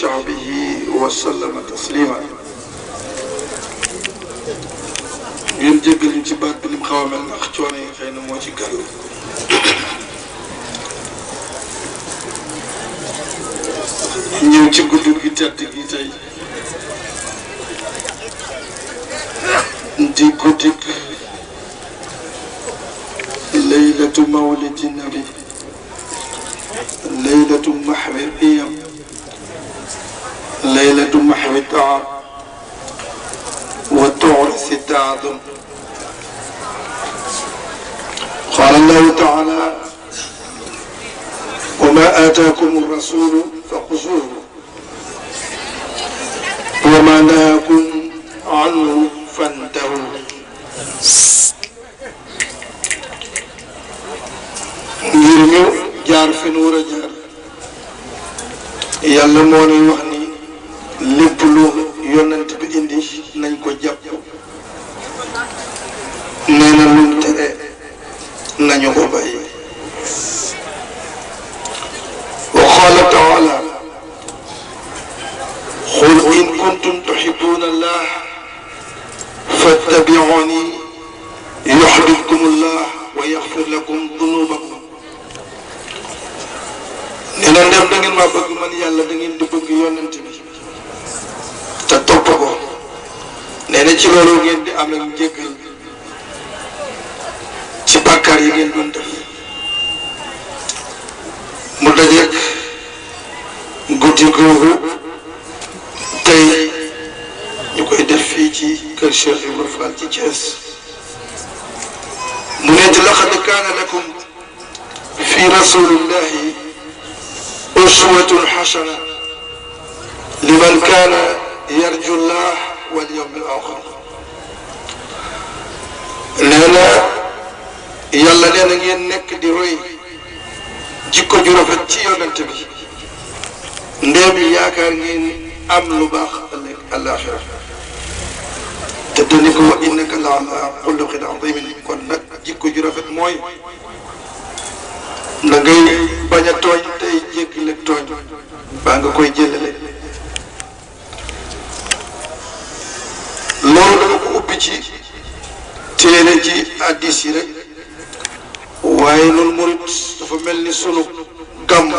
وشعبه وسلم تسليما ngeen jéggal ñu ci baat bi lim xaw a mel ndax coono yi xëy na moo ci gàll ñëw ci guddi gi tedd gi tey di guddik laylatu mawlidi nabi laylatu maxwi qiyam laylatu maxwi taam wa tuurisi taadum قال الله تعالى وما آتاكم الرسول فخذوه وما نهاكم عنه فانتهوا ngir ñu jaar fi nu war a jaar yàlla moo ñuy wax ni lépp lu yonent bi indi nañ ko jàpp nee na lu tere nañu ko bàyyi wa qaala taala qul in kuntum tuhibbuna allah fattabi'uni yuhbibkum allah wa yaghfir lakum dunubakum nee na ndem da ngeen maa bëgg man yàlla da ngeen di bëgg yonent bi te topp ko nee na ci loolu ngeen di am ak njëggal ci bàkkaar yi ngeen doon def mu dajeek guddi googu tey ñu koy def fii ci kër Cheikh Ibrahima Fall ci Thiès mu ne laqad kaana lakum fi rasulillahi uswatun hasana liman kaana yarju llah wal yawmil aaxir nee na yàlla nee na ngeen nekk di roy jikko ju rafet ci yonent bi ndéem yaakaar ngeen am lu baax ëllëg àllaaxira te dani ko wa innaka la ala xuluqin azimin kon nag jikko ju rafet mooy na ngay bañ a tooñ tey jéggale tooñ baa nga koy jëlale loolu dama ko ubbi ci téere ci hadiis yi rek waaye noonu murit dafa mel ni sunu gàmm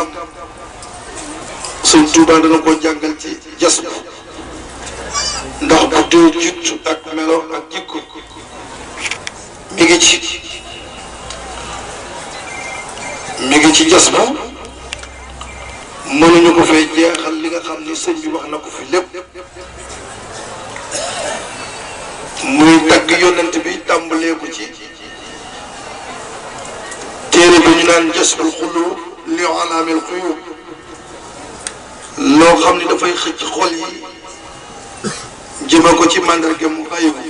Sëñ Tuubaa dana ko jàngal ci jas bu ndax bu dee juttu ak melo ak jikko mi ngi ci jas bu mënuñu ko fay jeexal li nga xam ni sëñ bi wax na ko fi lépp muy tagg yonent bi tàmbalee ko ci téere bi ñu naan jasbul xuluub li alaamil xuyuub loo xam ni dafay xëcc xol yi jëme ko ci màndarga mu xaybu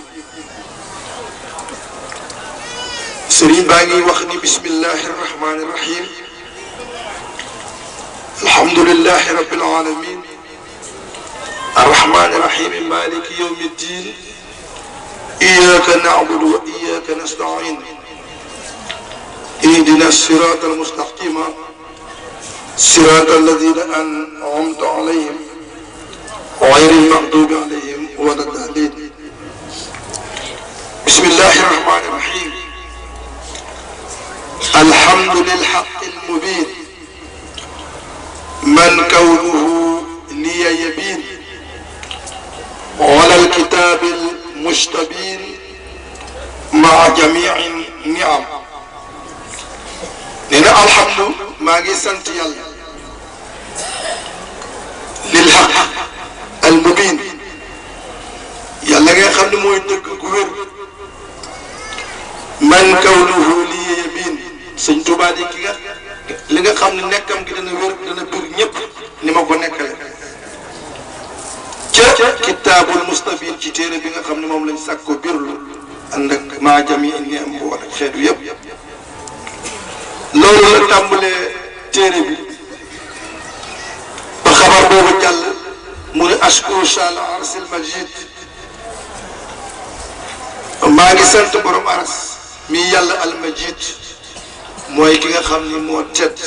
sëriñ baa ngi wax ni bismillahi rahmani rahim alhamdulillahi rabbil alamin arrahmani rahim maliki yawmi ddin iyyaka na'budu wa iyyaka nasta'in اهدنا الصراط المستقيم صراط الذين أنعمت عليهم غير المغضوب عليهم ولا الضالين بسم الله الرحمن الرحيم الحمد للحق المبين من كونه لي يبين وعلى الكتاب المستبين مع جميع النعم nee na alhamdu maa ngi sant yàlla lil haq al mubin yàlla nga xam ne mooy dëgg gu wér man kawnuhu li yabin sëñ Tuubaa di ki nga li nga xam ne nekkam gi dana wér dana bir ñëpp ni ma ko nekkale ca kitaabul mustabin ci téere bi nga xam ne moom lañ sàkko birlu ànd ak maa jami ni am bu wala xeetu yëpp loolu la tàmbalee téere bi ba xabar boobu jàll mu ne ashkuru sal arsil majid maa ngi sant borom aras mi yàlla al majid mooy ki nga xam ni moo tedd